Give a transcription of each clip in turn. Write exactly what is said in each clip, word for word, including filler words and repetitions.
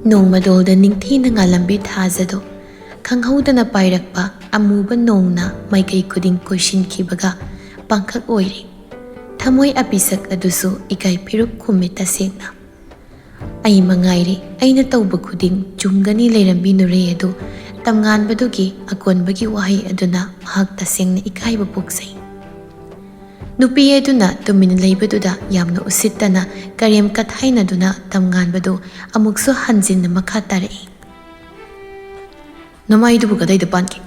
ꯅꯣꯡꯃꯗꯣꯜꯗ ꯅꯤꯡꯊꯤꯅ ꯉꯥꯜꯂꯝꯕꯤ ꯊꯥꯖꯗꯣ ꯈꯪꯍꯧꯗꯅ ꯄꯥꯏꯔꯛꯄ ꯑꯃꯨꯕ ꯅꯣꯡꯅ ꯃꯥꯏꯀꯩ ꯈꯨꯗꯤꯡ ꯀꯣꯏꯁꯤꯟꯈꯤꯕꯒ ꯄꯥꯡꯈꯛ ꯑꯣꯏꯔꯦ꯫ ꯊꯃꯣꯏ ꯑꯄꯤꯁꯛ ꯑꯗꯨꯁꯨ ꯏꯀꯥꯏ ꯐꯤꯔꯨꯛ ꯈꯨꯝꯃꯤ ꯇꯁꯦꯡꯅ꯫ ꯑꯩ ꯃꯉꯥꯏꯔꯦ ꯑꯩꯅ ꯇꯧꯕ ꯈꯨꯗꯤꯡ ꯆꯨꯝꯒꯅꯤ ꯂꯩꯔꯝꯕꯤ ꯅꯨꯔꯩ ꯑꯗꯨ ꯇꯝꯉꯥꯟꯕꯗꯨꯒꯤ ꯑꯀꯣꯟꯕꯒꯤ ꯋꯥꯍꯩ ꯑꯗꯨꯅ ꯃꯍꯥꯛ ꯇꯁꯦꯡꯅ ꯏꯀꯥꯏꯕ ꯄꯣꯛꯆꯩ꯫ ꯅꯨꯄꯤ ꯑꯗꯨꯅ ꯇꯨꯃꯤꯟꯅ ꯂꯩꯕꯗꯨꯗ ꯌꯥꯝꯅ ꯎꯁꯤꯠꯇꯅ ꯀꯔꯦꯝ ꯀꯊꯥꯏꯅꯗꯨꯅ ꯇꯝꯉꯥꯟꯕꯗꯨ ꯑꯃꯨꯛꯁꯨ ꯍꯟꯖꯤꯟꯅ ꯃꯈꯥ ꯇꯥꯔꯛꯏ꯫ "ꯅꯃꯥꯏꯗꯨꯕꯨ ꯀꯗꯥꯏꯗ ꯄꯥꯟꯒꯦ?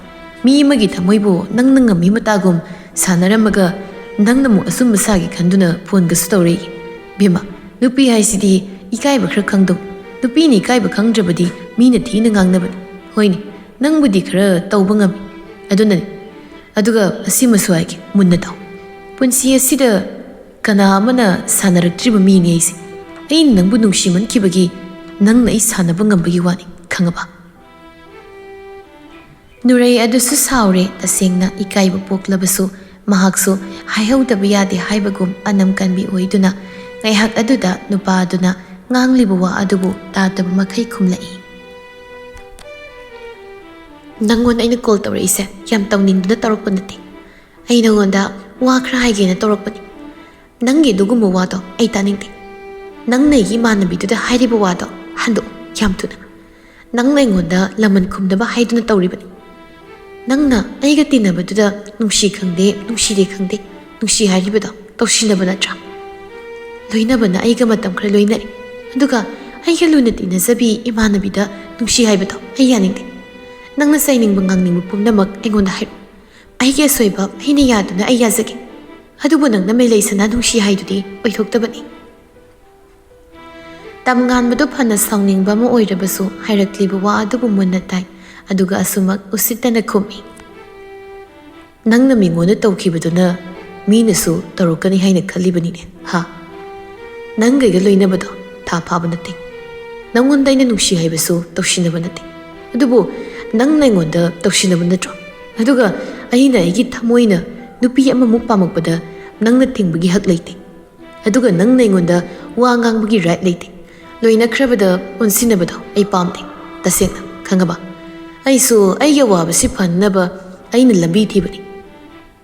ꯃꯤ ꯑꯃꯒꯤ ꯊꯃꯣꯏꯕꯨ ꯅꯪꯅ ꯉꯝꯃꯤ ꯃꯇꯥꯒꯨꯝ ꯁꯥꯟꯅꯔꯝꯃꯒ ꯅꯪꯅ ꯑꯃꯨꯛ ꯑꯆꯨꯝꯕ ꯁꯥꯒꯦ ꯈꯟꯗꯨꯅ ꯐꯣꯟꯒꯁꯨ ꯇꯧꯔꯛꯏ꯫ ꯕꯦꯝꯃ, ꯅꯨꯄꯤ ꯍꯥꯏꯁꯤꯗꯤ ꯏꯀꯥꯏꯕ ꯈꯔ ꯈꯪꯗꯧ꯫ ꯅꯨꯄꯤꯅ ꯏꯀꯥꯏꯕ ꯈꯪꯗ꯭ꯔꯕꯗꯤ ꯃꯤꯅ ꯊꯤꯅ ꯉꯥꯡꯅꯕꯅꯤ꯫ ꯍꯣꯏꯅꯦ, ꯅꯪꯕꯨꯗꯤ ꯈꯔ ꯇꯧꯕ ꯉꯝꯃꯤ꯫ ꯑꯗꯨꯅꯅꯤ꯫ ꯑꯗꯨꯒ ꯑꯁꯤꯃꯁꯨ ꯍꯥꯏꯒꯦ, ꯃꯨꯟꯅ ꯇꯥꯎ꯫ ꯄꯨꯟꯁꯤ ꯑꯁꯤꯗ ꯀꯅꯥ ꯑꯃꯅ ꯁꯥꯟꯅꯔꯛꯇ꯭ꯔꯤꯕ ꯃꯤꯅꯤ ꯑꯩꯁꯦ꯫ ꯑꯩꯅ ꯅꯪꯕꯨ ꯅꯨꯡꯁꯤꯃꯟꯈꯤꯕꯒꯤ ꯅꯪꯅ ꯑꯩ ꯁꯥꯟꯅꯕ ꯉꯝꯕꯒꯤ ꯋꯥꯅꯤ, ꯈꯪꯉꯕ?" ꯅꯨꯔꯩ ꯑꯗꯨꯁꯨ ꯁꯥꯎꯔꯦ꯫ ꯇꯁꯦꯡꯅ ꯏꯀꯥꯏꯕ ꯄꯣꯛꯂꯕꯁꯨ ꯃꯍꯥꯛꯁꯨ ꯍꯥꯏꯍꯧꯗꯕ ꯌꯥꯗꯦ ꯍꯥꯏꯕꯒꯨꯝ ꯑꯅꯝ ꯀꯟꯕꯤ ꯑꯣꯏꯗꯨꯅ ꯉꯥꯏꯍꯥꯛ ꯑꯗꯨꯗ ꯅꯨꯄꯥ ꯑꯗꯨꯅ ꯉꯥꯡꯂꯤꯕ ꯋꯥ ꯑꯗꯨꯕꯨ ꯇꯥꯗꯕ ꯃꯈꯩ ꯈꯨꯝꯂꯛꯏ꯫ "ꯅꯪꯉꯣꯟꯗ ꯑꯩꯅ ꯀꯣꯜ ꯇꯧꯔꯛꯏꯁꯦ ꯌꯥꯝ ꯇꯧꯅꯤꯡꯗꯨꯅ ꯇꯧꯔꯛꯄ ꯅꯠꯇꯦ꯫ ꯑꯩ ꯅꯉꯣꯟꯗ ꯋꯥ ꯈꯔ ꯍꯥꯏꯒꯦꯅ ꯇꯧꯔꯛꯄꯅꯤ꯫ ꯅꯪꯒꯤ ꯑꯗꯨꯒꯨꯝꯕ ꯋꯥꯗꯣ ꯑꯩ ꯇꯥꯅꯤꯡꯗꯦ꯫ ꯅꯪꯅ ꯑꯩꯒꯤ ꯏꯃꯥꯟꯅꯕꯤꯗꯨꯗ ꯍꯥꯏꯔꯤꯕ ꯋꯥꯗꯣ ꯍꯟꯗꯣꯛꯑꯣ ꯌꯥꯝ ꯊꯨꯅ꯫ ꯅꯪꯅ ꯑꯩꯉꯣꯟꯗ ꯂꯃꯟ ꯈꯨꯝꯅꯕ ꯍꯥꯏꯗꯨꯅ ꯇꯧꯔꯤꯕꯅꯤ꯫ ꯅꯪꯅ ꯑꯩꯒ ꯇꯤꯟꯅꯕꯗꯨꯗ ꯅꯨꯡꯁꯤ ꯈꯪꯗꯦ, ꯅꯨꯡꯁꯤꯗꯦ ꯈꯪꯗꯦ, ꯅꯨꯡꯁꯤ ꯍꯥꯏꯔꯤꯕꯗꯣ ꯇꯧꯁꯤꯟꯅꯕ ꯅꯠꯇ꯭ꯔꯥ? ꯂꯣꯏꯅꯕꯅ ꯑꯩꯒ ꯃꯇꯝ ꯈꯔ ꯂꯣꯏꯅꯔꯦ, ꯑꯗꯨꯒ ꯑꯩꯒ ꯂꯨꯅ ꯇꯤꯟꯅꯖꯕꯤ ꯏꯃꯥꯟꯅꯕꯤꯗ ꯅꯨꯡꯁꯤ ꯍꯥꯏꯕꯗꯣ ꯑꯩ ꯌꯥꯅꯤꯡꯗꯦ꯫ ꯅꯪꯅ ꯆꯩꯅꯤꯡꯕ ꯉꯥꯡꯅꯤꯡꯕ ꯄꯨꯝꯅꯃꯛ ꯑꯩꯉꯣꯟꯗ ꯍꯥꯏꯔꯛꯎ꯫ ꯑꯩꯒꯤ ꯑꯁꯣꯏꯕ ꯑꯩꯅ ꯌꯥꯗꯨꯅ ꯑꯩ ꯌꯥꯖꯒꯦ꯫ ꯑꯗꯨꯕꯨ ꯅꯪꯅ ꯃꯩꯂꯩ ꯁꯅꯥ ꯅꯨꯡꯁꯤ ꯍꯥꯏꯗꯨꯗꯤ ꯑꯣꯏꯊꯣꯛꯇꯕꯅꯤ꯫" ꯇꯝꯉꯥꯟꯕꯗꯨ ꯐꯅ ꯁꯥꯎꯅꯤꯡꯕ ꯑꯃ ꯑꯣꯏꯔꯕꯁꯨ ꯍꯥꯏꯔꯛꯂꯤꯕ ꯋꯥ ꯑꯗꯨꯕꯨ ꯃꯨꯟꯅ ꯇꯥꯏ, ꯑꯗꯨꯒ ꯑꯁꯨꯃꯛ ꯎꯁꯤꯠꯇꯅ ꯈꯨꯝꯃꯤ꯫ "ꯅꯪꯅ ꯃꯤꯉꯣꯟꯗ ꯇꯧꯈꯤꯕꯗꯨꯅ ꯃꯤꯅꯁꯨ ꯇꯧꯔꯛꯀꯅꯤ ꯍꯥꯏꯅ ꯈꯜꯂꯤꯕꯅꯤꯅꯦ, ꯍꯥ? ꯅꯪꯒ ꯑꯩꯒ ꯂꯣꯏꯅꯕꯗꯣ ꯊꯥ ꯐꯥꯕ ꯅꯠꯇꯦ꯫ ꯅꯪꯉꯣꯟꯗ ꯑꯩꯅ ꯅꯨꯡꯁꯤ ꯍꯥꯏꯕꯁꯨ ꯇꯧꯁꯤꯟꯅꯕ ꯅꯠꯇꯦ꯫ ꯑꯗꯨꯕꯨ ꯅꯪꯅ ꯑꯩꯉꯣꯟꯗ ꯇꯧꯁꯤꯟꯅꯕ ꯅꯠꯇ꯭ꯔꯣ? ꯑꯗꯨꯒ ꯑꯩꯅ ꯑꯩꯒꯤ ꯊꯃꯣꯏꯅ ꯅꯨꯄꯤ ꯑꯃꯃꯨꯛ ꯄꯥꯝꯃꯛꯄꯗ ꯅꯪꯅ ꯊꯤꯡꯕꯒꯤ ꯍꯛ ꯂꯩꯇꯦ꯫ ꯑꯗꯨꯒ ꯅꯪꯅ ꯑꯩꯉꯣꯟꯗ ꯋꯥ ꯉꯥꯡꯕꯒꯤ right ꯂꯩꯇꯦ꯫ ꯂꯣꯏꯅꯈ꯭ꯔꯕꯗ ꯑꯣꯟꯁꯤꯟꯅꯕꯗꯣ ꯑꯩ ꯄꯥꯝꯗꯦ꯫ ꯇꯁꯦꯡꯅ, ꯈꯪꯉꯕ? ꯑꯩꯁꯨ ꯑꯩꯒꯤ ꯑꯋꯥꯕꯁꯤ ꯐꯅꯅꯕ ꯑꯩꯅ ꯂꯝꯕꯤ ꯊꯤꯕꯅꯤ꯫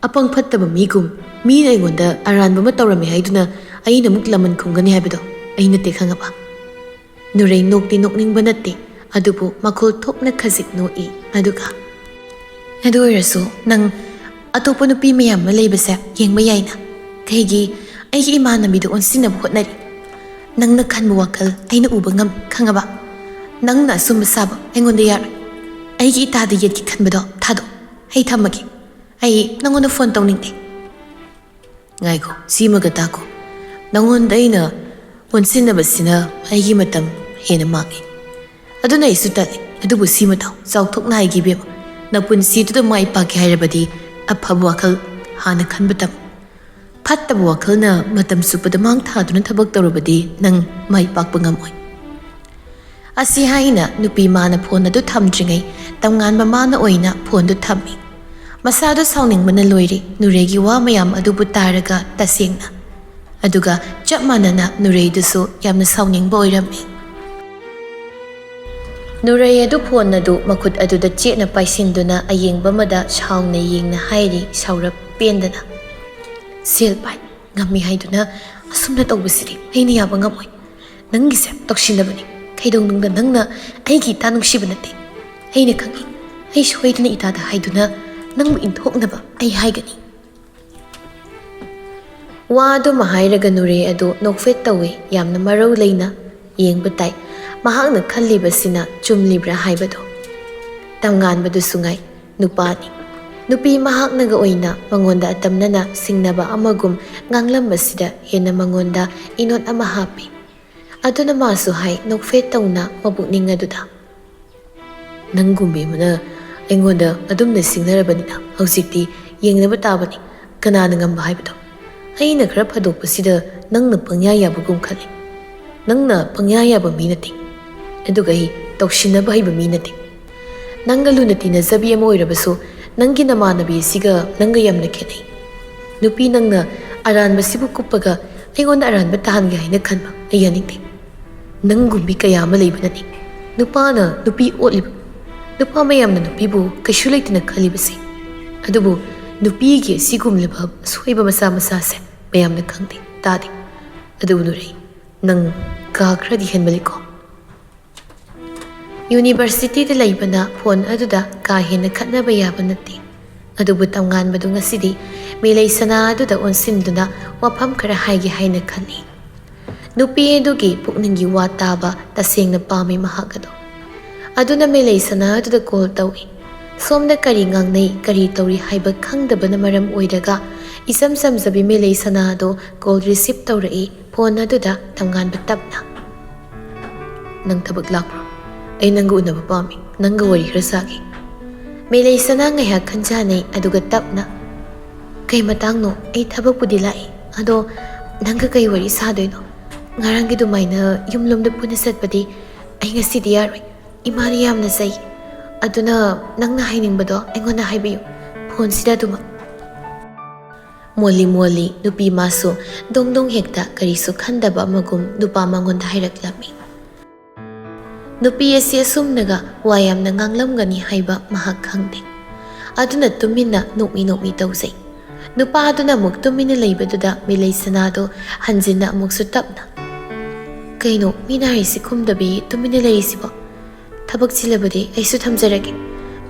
ꯑꯄꯪ ꯐꯠꯇꯕ ꯃꯤꯒꯨꯝ ꯃꯤꯅ ꯑꯩꯉꯣꯟꯗ ꯑꯔꯥꯟꯕ ꯑꯃ ꯇꯧꯔꯝꯃꯦ ꯍꯥꯏꯗꯨꯅ ꯑꯩꯅ ꯑꯃꯨꯛ ꯂꯃꯟ ꯈꯨꯝꯒꯅꯤ ꯍꯥꯏꯕꯗꯣ ꯑꯩ ꯅꯠꯇꯦ, ꯈꯪꯉꯕ? ꯅꯨꯔꯩ ꯅꯣꯛꯇꯤ ꯅꯣꯛꯅꯤꯡꯕ ꯅꯠꯇꯦ, ꯑꯗꯨꯕꯨ ꯃꯈꯣꯜ ꯊꯣꯛꯅ ꯈꯖꯤꯛ ꯅꯣꯛꯏ꯫ ꯑꯗꯨꯒ, "ꯑꯗꯨ ꯑꯣꯏꯔꯁꯨ ꯅꯪ ꯑꯇꯣꯞꯄ ꯅꯨꯄꯤ ꯃꯌꯥꯝ ꯑꯃ ꯂꯩꯕꯁꯦ ꯌꯦꯡꯕ ꯌꯥꯏꯅ꯫ ꯀꯩꯒꯤ ꯑꯩꯒꯤ ꯏꯃꯥꯟꯅꯕꯤꯗꯣ ꯑꯣꯟꯁꯤꯟꯅꯕ ꯍꯣꯠꯅꯔꯤ? ꯅꯪꯅ ꯈꯟꯕ ꯋꯥꯈꯜ ꯑꯩꯅ ꯎꯕ ꯉꯝꯃꯤ, ꯈꯪꯉꯕ? ꯅꯪꯅ ꯑꯆꯨꯝꯕ ꯁꯥꯕ ꯑꯩꯉꯣꯟꯗ ꯌꯥꯔꯣꯏ꯫ ꯑꯩꯒꯤ ꯏꯇꯥꯗ ꯌꯦꯠꯀꯦ ꯈꯟꯕꯗꯣ ꯊꯥꯗꯣꯛ꯫ ꯑꯩ ꯊꯝꯃꯒꯦ꯫ ꯑꯩ ꯅꯪꯉꯣꯟꯗ ꯐꯣꯟ ꯇꯧꯅꯤꯡꯗꯦ꯫" "ꯉꯥꯏꯈꯣ, ꯁꯤꯃꯒ ꯇꯥꯈꯣ꯫ ꯅꯪꯉꯣꯟꯗ ꯑꯩꯅ ꯑꯣꯟꯁꯤꯟꯅꯕꯁꯤꯅ ꯑꯩꯒꯤ ꯃꯇꯝ ꯍꯦꯟꯅ ꯃꯥꯡꯉꯤ꯫ ꯑꯗꯨꯅ ꯑꯩꯁꯨ ꯇꯜꯂꯤ꯫ ꯑꯗꯨꯕꯨ ꯁꯤꯃ ꯇꯥꯎ, ꯆꯥꯎꯊꯣꯛꯅ ꯍꯥꯏꯒꯦ ꯏꯕꯦꯝꯃ, ꯅꯄꯨꯟꯁꯤꯗꯨꯗ ꯃꯥꯏ ꯄꯥꯛꯀꯦ ꯍꯥꯏꯔꯕꯗꯤ ꯑꯐꯕ ꯋꯥꯈꯜ ꯍꯥꯟꯅ ꯈꯟꯕ ꯇꯝꯃꯨ꯫ ꯐꯠꯇꯕ ꯋꯥꯈꯜꯅ ꯃꯇꯝ ꯆꯨꯞꯄꯗ ꯃꯥꯡ ꯊꯥꯗꯨꯅ ꯊꯕꯛ ꯇꯧꯔꯕꯗꯤ ꯅꯪ ꯃꯥꯏ ꯄꯥꯛꯄ ꯉꯝꯃꯣꯏ꯫" ꯑꯁꯤ ꯍꯥꯏꯅ ꯅꯨꯄꯤ ꯃꯥꯅ ꯐꯣꯟ ꯑꯗꯨ ꯊꯝꯗ꯭ꯔꯤꯉꯩ ꯇꯝꯉꯥꯟꯕ ꯃꯥꯅ ꯑꯣꯏꯅ ꯐꯣꯟꯗꯨ ꯊꯝꯃꯤ꯫ ꯃꯁꯥꯗꯨ ꯁꯥꯎꯅꯤꯡꯕꯅ ꯂꯣꯏꯔꯦ꯫ ꯅꯨꯔꯩꯒꯤ ꯋꯥ ꯃꯌꯥꯝ ꯑꯗꯨꯕꯨ ꯇꯥꯔꯒ ꯇꯁꯦꯡꯅ꯫ ꯑꯗꯨꯒ ꯆꯞ ꯃꯥꯟꯅꯅ ꯅꯨꯔꯩꯗꯨꯁꯨ ꯌꯥꯝꯅ ꯁꯥꯎꯅꯤꯡꯕ ꯑꯣꯏꯔꯝꯃꯤ꯫ ꯅꯨꯔꯩ ꯑꯗꯨ ꯐꯣꯟ ꯑꯗꯨ ꯃꯈꯨꯠ ꯑꯗꯨꯗ ꯆꯦꯠꯅ ꯄꯥꯏꯁꯤꯟꯗꯨꯅ ꯑꯌꯦꯡꯕ ꯑꯃꯗ ꯁꯥꯎꯅ ꯌꯦꯡꯅ ꯍꯥꯏꯔꯤ, ꯁꯥꯎꯔꯞ ꯄꯦꯟꯗꯅ꯫ "ꯁꯦꯜ ꯄꯥꯏ, ꯉꯝꯃꯤ ꯍꯥꯏꯗꯨꯅ ꯑꯁꯨꯝꯅ ꯇꯧꯕꯁꯤꯗꯤ ꯑꯩꯅ ꯌꯥꯕ ꯉꯝꯃꯣꯏ꯫ ꯅꯪꯒꯤꯁꯦ ꯇꯧꯁꯤꯟꯅꯕꯅꯤ꯫ ꯀꯩꯗꯧꯅꯨꯡꯗ ꯅꯪꯅ ꯑꯩꯒꯤ ꯏꯇꯥ ꯅꯨꯡꯁꯤꯕ ꯅꯠꯇꯦ꯫ ꯑꯩꯅ ꯈꯪꯏ꯫ ꯑꯩ ꯁꯣꯏꯗꯅ ꯏꯇꯥꯗ ꯍꯥꯏꯗꯨꯅ ꯅꯪꯕꯨ ꯏꯟꯊꯣꯛꯅꯕ ꯑꯩ ꯍꯥꯏꯒꯅꯤ꯫" ꯋꯥ ꯑꯗꯨꯃ ꯍꯥꯏꯔꯒ ꯅꯨꯔꯩ ꯑꯗꯨ ꯅꯣꯛꯐꯦꯠ ꯇꯧꯏ, ꯌꯥꯝꯅ ꯃꯔꯧ ꯂꯩꯅ ꯌꯦꯡꯕ ꯇꯥꯏ꯫ ꯃꯍꯥꯛꯅ ꯈꯜꯂꯤꯕꯁꯤꯅ ꯆꯨꯝꯂꯤꯕ꯭ꯔꯥ ꯍꯥꯏꯕꯗꯨ꯫ ꯇꯝꯉꯥꯟꯕꯗꯨꯁꯨ ꯉꯥꯏ꯫ ꯅꯨꯄꯥꯅꯤ꯫ ꯅꯨꯄꯤ ꯃꯍꯥꯛꯅꯒ ꯑꯣꯏꯅ ꯃꯉꯣꯟꯗ ꯑꯇꯝꯅꯅ ꯁꯤꯡꯅꯕ ꯑꯃꯒꯨꯝ ꯉꯥꯡꯂꯝꯕꯁꯤꯗ ꯍꯦꯟꯅ ꯃꯉꯣꯟꯗ ꯏꯅꯣꯠ ꯑꯃ ꯍꯥꯞꯄꯤ꯫ ꯑꯗꯨꯅ ꯃꯥꯁꯨ ꯍꯥꯏ, ꯅꯣꯛꯐꯦꯠ ꯇꯧꯅ ꯃꯄꯨꯛꯅꯤꯡ ꯑꯗꯨꯗ, "ꯅꯪꯒꯨꯝꯕꯤ ꯑꯃꯅ ꯑꯩꯉꯣꯟꯗ ꯑꯗꯨꯝꯅ ꯁꯤꯡꯅꯔꯕꯅꯤꯅ ꯍꯧꯖꯤꯛꯇꯤ ꯌꯦꯡꯅꯕ ꯇꯥꯕꯅꯤ, ꯀꯅꯥꯅ ꯉꯝꯕ ꯍꯥꯏꯕꯗꯣ꯫ ꯑꯩꯅ ꯈꯔ ꯐꯥꯗꯣꯛꯄꯁꯤꯗ ꯅꯪꯅ ꯄꯪꯌꯥ ꯌꯥꯕꯒꯨꯝ ꯈꯜꯂꯤ꯫ ꯅꯪꯅ ꯄꯪꯌꯥ ꯌꯥꯕ ꯃꯤ ꯅꯠꯇꯦ, ꯑꯗꯨꯒ ꯑꯩ ꯇꯧꯁꯤꯟꯅꯕ ꯍꯩꯕ ꯃꯤ ꯅꯠꯇꯦ꯫ ꯅꯪꯒ ꯂꯨꯅ ꯇꯤꯟꯅꯖꯕꯤ ꯑꯃ ꯑꯣꯏꯔꯕꯁꯨ ꯅꯪꯒꯤ ꯅꯃꯥꯟꯅꯕꯤ ꯑꯁꯤꯒ ꯅꯪꯒ ꯌꯥꯝꯅ ꯈꯦꯠꯅꯩ꯫ ꯅꯨꯄꯤ ꯅꯪꯅ ꯑꯔꯥꯟꯕꯁꯤꯕꯨ ꯀꯨꯞꯄꯒ ꯑꯩꯉꯣꯟꯗ ꯑꯔꯥꯟꯕ ꯇꯥꯍꯟꯒꯦ ꯍꯥꯏꯅ ꯈꯟꯕ ꯑꯩ ꯌꯥꯅꯤꯡꯗꯦ꯫" ꯅꯪꯒꯨꯝꯕꯤ ꯀꯌꯥ ꯑꯃ ꯂꯩꯕꯅꯅꯤ ꯅꯨꯄꯥꯅ ꯅꯨꯄꯤ ꯑꯣꯠꯂꯤꯕ, ꯅꯨꯄꯥ ꯃꯌꯥꯝꯅ ꯅꯨꯄꯤꯕꯨ ꯀꯩꯁꯨ ꯂꯩꯇꯅ ꯈꯜꯂꯤꯕꯁꯤ꯫ ꯑꯗꯨꯕꯨ ꯅꯨꯄꯤꯒꯤ ꯑꯁꯤꯒꯨꯝꯂꯕ ꯑꯁꯣꯏꯕ ꯃꯆꯥ ꯃꯆꯥꯁꯦ ꯃꯌꯥꯝꯅ ꯈꯪꯗꯦ, ꯇꯥꯗꯦ꯫ ꯑꯗꯨꯕꯨ ꯅꯨꯔꯩ, ꯅꯪ ꯀꯥ ꯈꯔꯗꯤ ꯍꯦꯟꯃꯜꯂꯤꯀꯣ꯫ ꯌꯨꯅꯤꯚꯔꯁꯤꯇꯤꯗ ꯂꯩꯕꯅ ꯐꯣꯟ ꯑꯗꯨꯗ ꯀꯥ ꯍꯦꯟꯅ ꯈꯠꯅꯕ ꯌꯥꯕ ꯅꯠꯇꯦ꯫ ꯑꯗꯨꯕꯨ ꯇꯝꯉꯥꯟꯕꯗꯨ ꯉꯁꯤꯗꯤ ꯃꯤꯂꯩ ꯁꯅꯥ ꯑꯗꯨꯗ ꯑꯣꯟꯁꯤꯟꯗꯨꯅ ꯋꯥꯐꯝ ꯈꯔ ꯍꯥꯏꯒꯦ ꯍꯥꯏꯅ ꯈꯜꯂꯤ꯫ ꯅꯨꯄꯤ ꯑꯗꯨꯒꯤ ꯄꯨꯛꯅꯤꯡꯒꯤ ꯋꯥ ꯇꯥꯕ ꯇꯁꯦꯡꯅ ꯄꯥꯝꯃꯤ ꯃꯍꯥꯛ ꯑꯗꯣ꯫ ꯑꯗꯨꯅ ꯃꯤꯂꯩ ꯁꯅꯥ ꯑꯗꯨꯗ ꯀꯣꯜ ꯇꯧꯏ꯫ ꯁꯣꯝꯗ ꯀꯔꯤ ꯉꯥꯡꯅꯩ, ꯀꯔꯤ ꯇꯧꯔꯤ ꯍꯥꯏꯕ ꯈꯪꯗꯕꯅ ꯃꯔꯝ ꯑꯣꯏꯔꯒ ꯏꯆꯝ ꯆꯝꯖꯕꯤ ꯃꯤꯂꯩ ꯁꯅꯥ ꯑꯗꯣ ꯀꯣꯜ ꯔꯤꯁꯤꯞ ꯇꯧꯔꯛꯏ꯫ ꯐꯣꯟ ꯑꯗꯨꯗ ꯇꯝꯉꯥꯟꯕ ꯇꯞꯅ, "ꯅꯪ ꯊꯕꯛ ꯂꯥꯛꯄ꯭ꯔꯣ? ꯑꯩ ꯅꯪꯒ ꯎꯅꯕ ꯄꯥꯝꯃꯤ, ꯅꯪꯒ ꯋꯥꯔꯤ ꯈꯔ ꯁꯥꯒꯦ꯫" ꯃꯤꯂꯩ ꯁꯅꯥ ꯉꯥꯏꯍꯥꯛ ꯈꯟꯖꯥꯅꯩ, ꯑꯗꯨꯒ ꯇꯞꯅ, "ꯀꯩ ꯃꯇꯥꯡꯅꯣ? ꯑꯩ ꯊꯕꯛꯄꯨꯗꯤ ꯂꯥꯛꯏ, ꯑꯗꯣ ꯅꯪꯒ ꯀꯩ ꯋꯥꯔꯤ ꯁꯥꯗꯣꯏꯅꯣ? ꯉꯔꯥꯡꯒꯤ ꯑꯗꯨꯃꯥꯏꯅ ꯌꯨꯝꯂꯣꯝꯗ ꯄꯨꯟꯅ ꯆꯠꯄꯗꯤ ꯑꯩ ꯉꯁꯤꯗꯤ ꯌꯥꯔꯣꯏ꯫ ꯏꯃꯥꯅ ꯌꯥꯝꯅ ꯆꯩ꯫ ꯑꯗꯨꯅ ꯅꯪꯅ ꯍꯥꯏꯅꯤꯡꯕꯗꯣ ꯑꯩꯉꯣꯟꯗ ꯍꯥꯏꯕꯤꯌꯨ, ꯐꯣꯟꯁꯤꯗ ꯑꯗꯨꯃꯛ꯫" ꯃꯣꯜꯂꯤ ꯃꯣꯜꯂꯤ ꯅꯨꯄꯤ ꯃꯥꯁꯨ ꯗꯣꯡ ꯗꯣꯡ ꯍꯦꯛꯇ ꯀꯔꯤꯁꯨ ꯈꯟꯗꯕ ꯑꯃꯒꯨꯝ ꯅꯨꯄꯥ ꯃꯉꯣꯟꯗ ꯍꯥꯏꯔꯛꯂꯝꯃꯤ꯫ ꯅꯨꯄꯤ ꯑꯁꯤ ꯑꯁꯨꯝꯅꯒ ꯋꯥ ꯌꯥꯝꯅ ꯉꯥꯡꯂꯝꯒꯅꯤ ꯍꯥꯏꯕ ꯃꯍꯥꯛ ꯈꯪꯗꯦ꯫ ꯑꯗꯨꯅ ꯇꯨꯃꯤꯟꯅ ꯅꯣꯛꯃꯤ ꯅꯣꯛꯃꯤ ꯇꯧꯖꯩ꯫ ꯅꯨꯄꯥ ꯑꯗꯨꯅ ꯑꯃꯨꯛ ꯇꯨꯃꯤꯟꯅ ꯂꯩꯕꯗꯨꯗ ꯃꯤꯂꯩ ꯁꯅꯥꯗꯣ ꯍꯟꯖꯤꯟꯅ ꯑꯃꯨꯛꯁꯨ ꯇꯞꯅ, "ꯀꯩꯅꯣ ꯃꯤꯅ ꯍꯥꯏꯁꯤ ꯈꯨꯝꯗꯕꯤ ꯇꯨꯃꯤꯟꯅ ꯂꯩꯔꯤꯁꯤꯕꯣ? ꯊꯕꯛ ꯆꯤꯜꯂꯕꯗꯤ ꯑꯩꯁꯨ ꯊꯝꯖꯔꯒꯦ꯫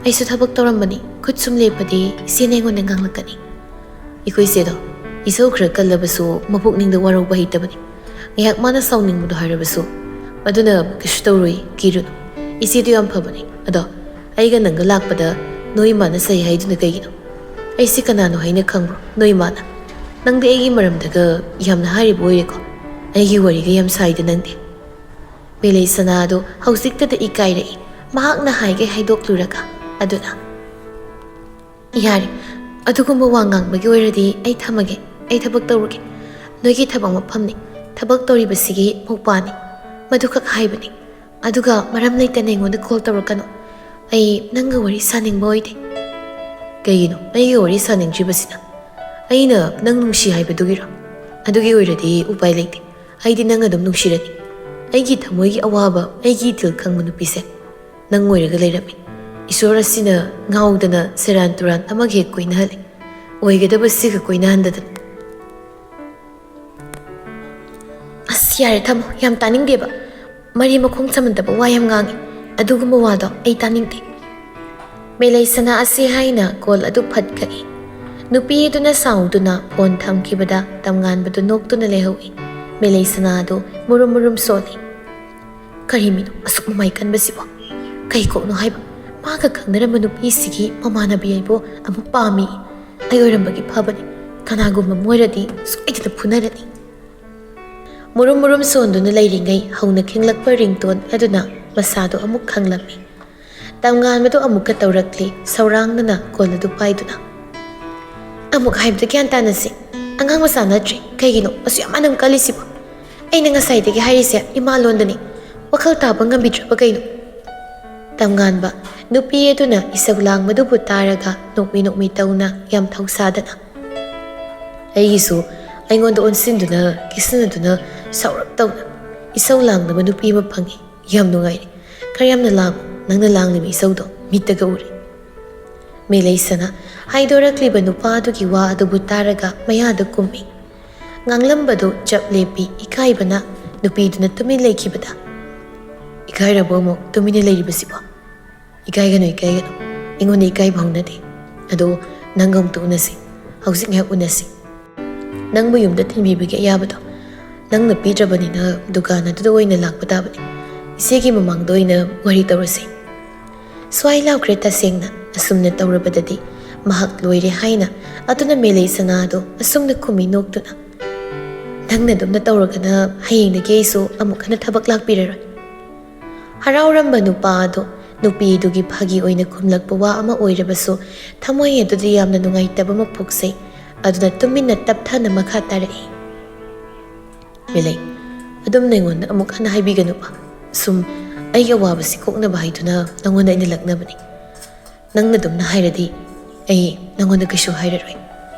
ꯑꯩꯁꯨ ꯊꯕꯛ ꯇꯧꯔꯝꯕꯅꯤ, ꯈꯨꯠ ꯁꯨꯝ ꯂꯦꯞꯄꯗꯤ ꯏꯆꯦꯅ ꯑꯩꯉꯣꯟꯗ ꯉꯥꯡꯂꯛꯀꯅꯤ꯫" "ꯑꯩꯈꯣꯏ ꯏꯆꯦꯗꯣ ꯏꯁꯧ ꯈꯔ ꯀꯜꯂꯕꯁꯨ ꯃꯄꯨꯛꯅꯤꯡꯗ ꯋꯥꯔꯧꯕ ꯍꯩꯇꯕꯅꯤ꯫ ꯉꯥꯏꯍꯥꯛ ꯃꯥꯅ ꯁꯥꯎꯅꯤꯡꯕꯗꯣ ꯍꯥꯏꯔꯕꯁꯨ ꯑꯗꯨꯅ ꯀꯩꯁꯨ ꯇꯧꯔꯣꯏ, ꯀꯤꯔꯨꯅꯨ꯫ ꯏꯆꯦꯗꯣ ꯌꯥꯝ ꯐꯕꯅꯤ꯫ ꯑꯗꯣ ꯑꯩꯒ ꯅꯪꯒ ꯂꯥꯛꯄꯗ ꯅꯣꯏ ꯏꯃꯥꯅ ꯆꯩ ꯍꯥꯏꯗꯨꯅ ꯀꯩꯒꯤꯅꯣ? ꯑꯩꯁꯤ ꯀꯅꯥꯅꯣ ꯍꯥꯏꯅ ꯈꯪꯕ꯭ꯔꯣ, ꯅꯣꯏ ꯏꯃꯥꯅ? ꯅꯪꯗꯤ ꯑꯩꯒꯤ ꯃꯔꯝꯗꯒ ꯌꯥꯝꯅ ꯍꯥꯏꯔꯤꯕ ꯑꯣꯏꯔꯦꯀꯣ꯫ ꯑꯩꯒꯤ ꯋꯥꯔꯤꯒ ꯌꯥꯝ ꯁꯥꯏꯗ ꯅꯪꯗꯤ꯫" ꯃꯤꯂꯩ ꯁꯅꯥꯗꯨ ꯍꯧꯖꯤꯛꯇꯗ ꯏꯀꯥꯏꯔꯛꯏ꯫ ꯃꯍꯥꯛꯅ ꯍꯥꯏꯒꯦ ꯍꯥꯏꯗꯣꯛꯂꯨꯔꯒ ꯑꯗꯨꯅ, "ꯌꯥꯔꯦ, ꯑꯗꯨꯒꯨꯝꯕ ꯋꯥ ꯉꯥꯡꯕꯒꯤ ꯑꯣꯏꯔꯗꯤ ꯑꯩ ꯊꯝꯃꯒꯦ꯫ ꯑꯩ ꯊꯕꯛ ꯇꯧꯔꯨꯒꯦ꯫ ꯅꯣꯏꯒꯤ ꯊꯕꯛ ꯃꯐꯝꯅꯤ, ꯊꯕꯛ ꯇꯧꯔꯤꯕꯁꯤꯒꯤ ꯃꯧꯄꯥꯅꯤ, ꯃꯗꯨꯈꯛ ꯍꯥꯏꯕꯅꯤ꯫ ꯑꯗꯨꯒ ꯃꯔꯝ ꯂꯩꯇꯅ ꯑꯩꯉꯣꯟꯗ ꯀꯣꯜ ꯇꯧꯔꯛꯀꯅꯨ꯫ ꯑꯩ ꯅꯪꯒ ꯋꯥꯔꯤ ꯁꯥꯅꯤꯡꯕ ꯑꯣꯏꯗꯦ꯫" "ꯀꯩꯒꯤꯅꯣ ꯑꯩꯒ ꯋꯥꯔꯤ ꯁꯥꯅꯤꯡꯗ꯭ꯔꯤꯕꯁꯤꯅ? ꯑꯩꯅ ꯅꯪ ꯅꯨꯡꯁꯤ ꯍꯥꯏꯕꯗꯨꯒꯤꯔꯣ? ꯑꯗꯨꯒꯤ ꯑꯣꯏꯔꯗꯤ ꯎꯄꯥꯏ ꯂꯩꯇꯦ꯫ ꯑꯩꯗꯤ ꯅꯪ ꯑꯗꯨꯝ ꯅꯨꯡꯁꯤꯔꯅꯤ꯫" ꯑꯩꯒꯤ ꯊꯃꯣꯏꯒꯤ ꯑꯋꯥꯕ, ꯑꯩꯒꯤ ꯏꯊꯤꯜ ꯈꯪꯕ ꯅꯨꯄꯤꯁꯦ ꯅꯪ ꯑꯣꯏꯔꯒ ꯂꯩꯔꯝꯃꯤ꯫ ꯏꯁꯣꯔ ꯑꯁꯤꯅ ꯉꯥꯎꯗꯅ ꯁꯦꯔꯥꯟ ꯇꯨꯔꯥꯟ ꯑꯃꯒ ꯍꯦꯛ ꯀꯣꯏꯅꯍꯜꯂꯤ꯫ ꯑꯣꯏꯒꯗꯕꯁꯤꯒ ꯀꯣꯏꯅꯍꯟꯗꯗꯅ꯫ ꯑꯁ, ꯌꯥꯔꯦ, ꯊꯝꯃꯣ, ꯌꯥꯝ ꯇꯥꯅꯤꯡꯗꯦꯕ꯫ ꯃꯔꯤ ꯃꯈꯣꯡ ꯁꯝꯅꯗꯕ ꯋꯥ ꯌꯥꯝ ꯉꯥꯡꯉꯤ꯫ ꯑꯗꯨꯒꯨꯝꯕ ꯋꯥꯗꯣ ꯑꯩ ꯇꯥꯅꯤꯡꯗꯦ꯫ ꯃꯦꯂꯩꯁꯅꯥ ꯑꯁꯤ ꯍꯥꯏꯅ ꯀꯣꯜ ꯑꯗꯨ ꯐꯠ ꯀꯛꯏ꯫ ꯅꯨꯄꯤ ꯑꯗꯨꯅ ꯁꯥꯎꯗꯨꯅ ꯐꯣꯟ ꯊꯝꯈꯤꯕꯗ ꯇꯝꯉꯥꯟꯕꯗꯨ ꯅꯣꯛꯇꯨꯅ ꯂꯩꯍꯧꯏ꯫ ꯃꯦꯂꯩꯁꯅꯥ ꯑꯗꯨ ꯃꯨꯔꯨꯝ ꯃꯨꯔꯨꯝ ꯁꯣꯜꯂꯤ꯫ ꯀꯔꯤ ꯃꯤꯅꯣ ꯑꯁꯨꯛ ꯃꯃꯥꯏ ꯀꯟꯕꯁꯤꯕꯣ? ꯀꯩ ꯀꯣꯛꯅꯣ ꯍꯥꯏꯕ? ꯃꯥꯒ ꯈꯪꯅꯔꯝꯕ ꯅꯨꯄꯤꯁꯤꯒꯤ ꯃꯃꯥꯟꯅꯕꯤ ꯑꯩꯕꯨ ꯑꯃꯨꯛ ꯄꯥꯝꯃꯤ꯫ ꯑꯩ ꯑꯣꯏꯔꯝꯕꯒꯤ ꯐꯕꯅꯤ꯫ ꯀꯅꯥꯒꯨꯝꯕ ꯑꯃ ꯑꯣꯏꯔꯗꯤ ꯁꯣꯏꯗꯅ ꯐꯨꯅꯔꯅꯤ꯫ ꯃꯨꯔꯨꯝ ꯃꯨꯔꯨꯝ ꯁꯣꯟꯗꯨꯅ ꯂꯩꯔꯤꯉꯩ ꯍꯧꯅ ꯈꯤꯡꯂꯛꯄ ꯔꯤꯡꯇꯣꯟ ꯑꯗꯨꯅ ꯃꯁꯥꯗꯣ ꯑꯃꯨꯛ ꯈꯪꯂꯝꯃꯤ꯫ ꯇꯝꯉꯥꯟꯕꯗꯨ ꯑꯃꯨꯛꯀ ꯇꯧꯔꯛꯂꯤ, ꯁꯧꯔꯥꯡꯅꯅ ꯀꯣꯜ ꯑꯗꯨ ꯄꯥꯏꯗꯨꯅ꯫ ꯑꯃꯨꯛ ꯍꯥꯏꯕꯗ ꯒ꯭ꯌꯥꯟ ꯇꯥꯅꯁꯤ꯫ ꯑꯉꯥꯡ ꯃꯆꯥ ꯅꯠꯇ꯭ꯔꯤ꯫ ꯀꯩꯒꯤꯅꯣ ꯑꯁꯨꯛ ꯌꯥꯝ ꯑꯅꯝ ꯀꯜꯂꯤꯁꯤꯕꯣ? ꯑꯩꯅ ꯉꯁꯥꯏꯗꯒꯤ ꯍꯥꯏꯔꯤꯁꯦ ꯏꯃꯥ ꯂꯣꯟꯗꯅꯤ꯫ ꯋꯥꯈꯜ ꯇꯥꯕ ꯉꯝꯕꯤꯗ꯭ꯔꯕ ꯀꯩꯅꯣ? ꯇꯝꯉꯥꯟꯕ ꯅꯨꯄꯤ ꯑꯗꯨꯅ ꯏꯁꯧ ꯂꯥꯡꯕꯗꯨꯕꯨ ꯇꯥꯔꯒ ꯅꯣꯛꯃꯤ ꯅꯣꯛꯃꯤ ꯇꯧꯅ ꯌꯥꯝ ꯊꯧꯁꯥꯗꯅ꯫ ꯑꯩꯒꯤꯁꯨ ꯑꯩꯉꯣꯟꯗ ꯑꯣꯟꯁꯤꯟꯗꯨꯅ, ꯀꯦꯁꯤꯟꯅꯗꯨꯅ, ꯁꯥꯎꯔꯞ ꯇꯧꯅ ꯏꯁꯧ ꯂꯥꯡꯅꯕ ꯅꯨꯄꯤ ꯑꯃ ꯐꯪꯉꯤ꯫ ꯌꯥꯝ ꯅꯨꯡꯉꯥꯏꯔꯦ꯫ ꯈꯔ ꯌꯥꯝꯅ ꯂꯥꯡꯉꯨ꯫ ꯅꯪꯅ ꯂꯥꯡꯂꯤꯕ ꯏꯁꯧꯗꯣ ꯃꯤꯠꯇꯒ ꯎꯔꯦ꯫ ꯃꯦꯂꯩꯁꯅ ꯍꯥꯏꯗꯣꯔꯛꯂꯤꯕ ꯅꯨꯄꯥ ꯑꯗꯨꯒꯤ ꯋꯥ ꯑꯗꯨꯕꯨ ꯇꯥꯔꯒ ꯃꯌꯥꯗ ꯀꯨꯝꯃꯤ꯫ ꯉꯥꯡꯂꯝꯕꯗꯨ ꯆꯞ ꯂꯦꯞꯄꯤ꯫ ꯏꯀꯥꯏꯕꯅ ꯅꯨꯄꯤꯗꯨꯅ ꯇꯨꯃꯤꯟ ꯂꯩꯈꯤꯕꯗ, "ꯏꯀꯥꯏꯔꯕꯣ ꯑꯃꯨꯛ ꯇꯨꯃꯤꯟꯅ ꯂꯩꯔꯤꯕꯁꯤꯕꯣ?" "ꯏꯀꯥꯏꯒꯅꯨ, ꯏꯀꯥꯏꯒꯅꯨ꯫ ꯑꯩꯉꯣꯟꯗ ꯏꯀꯥꯏꯕ ꯍꯧꯅꯗꯦ꯫ ꯑꯗꯣ ꯅꯪꯒ ꯑꯃꯨꯛꯇ ꯎꯅꯁꯤ꯫ ꯍꯧꯖꯤꯛ ꯉꯥꯏꯍꯥꯛ ꯎꯅꯁꯤ꯫ ꯅꯪꯕꯨ ꯌꯨꯝꯗ ꯊꯤꯟꯕꯤꯕꯒꯤ ꯑꯌꯥꯕꯗꯣ ꯅꯪꯅ ꯄꯤꯗ꯭ꯔꯕꯅꯤꯅ ꯗꯨꯀꯥꯟ ꯑꯗꯨꯗ ꯑꯣꯏꯅ ꯂꯥꯛꯄ ꯇꯥꯕꯅꯤ꯫ ꯏꯆꯦꯒꯤ ꯃꯃꯥꯡꯗ ꯑꯣꯏꯅ ꯋꯥꯔꯤ ꯇꯧꯔꯁꯤ꯫" ꯁ꯭ꯋꯥꯏ ꯂꯥꯎꯈ꯭ꯔꯦ ꯇꯁꯦꯡꯅ꯫ ꯑꯁꯨꯝꯅ ꯇꯧꯔꯕꯗꯗꯤ ꯃꯍꯥꯛ ꯂꯣꯏꯔꯦ ꯍꯥꯏꯅ ꯑꯗꯨꯅ ꯃꯦꯂꯩ ꯁꯅꯥꯗꯣ ꯑꯁꯨꯝꯅ ꯈꯨꯝꯃꯤ ꯅꯣꯛꯇꯨꯅ꯫ "ꯅꯪꯅ ꯑꯗꯨꯝꯅ ꯇꯧꯔꯒꯅ ꯍꯌꯦꯡꯗꯒꯤ ꯑꯩꯁꯨ ꯑꯃꯨꯛ ꯍꯟꯅ ꯊꯕꯛ ꯂꯥꯛꯄꯤꯔꯔꯣꯏ꯫" ꯍꯔꯥꯎꯔꯝꯕ ꯅꯨꯄꯥ ꯑꯗꯨ ꯅꯨꯄꯤꯗꯨꯒꯤ ꯐꯥꯒꯤ ꯑꯣꯏꯅ ꯈꯨꯝꯂꯛꯄ ꯋꯥ ꯑꯃ ꯑꯣꯏꯔꯕꯁꯨ ꯊꯃꯣꯏ ꯑꯗꯨꯗ ꯌꯥꯝꯅ ꯅꯨꯡꯉꯥꯏꯇꯕ ꯑꯃ ꯄꯣꯛꯆꯩ꯫ ꯑꯗꯨꯅ ꯇꯨꯃꯤꯟꯅ ꯇꯞꯊꯅ ꯃꯈꯥ ꯇꯥꯔꯛꯏ꯫ "ꯃꯦꯂꯩ, ꯑꯗꯨꯝꯅ ꯑꯩꯉꯣꯟꯗ ꯑꯃꯨꯛ ꯍꯟꯅ ꯍꯥꯏꯕꯤꯒꯅꯨꯕ꯫ ꯁꯨꯝ ꯑꯩꯒꯤ ꯑꯋꯥꯕꯁꯤ ꯀꯣꯛꯅꯕ ꯍꯥꯏꯗꯨꯅ ꯅꯉꯣꯟꯗ ꯑꯩꯅ ꯂꯛꯅꯕꯅꯤ꯫ ꯅꯪꯅ ꯑꯗꯨꯝꯅ ꯍꯥꯏꯔꯗꯤ ꯑꯩ ꯅꯉꯣꯟꯗ ꯀꯩꯁꯨ ꯍꯥꯏꯔꯔꯣꯏ꯫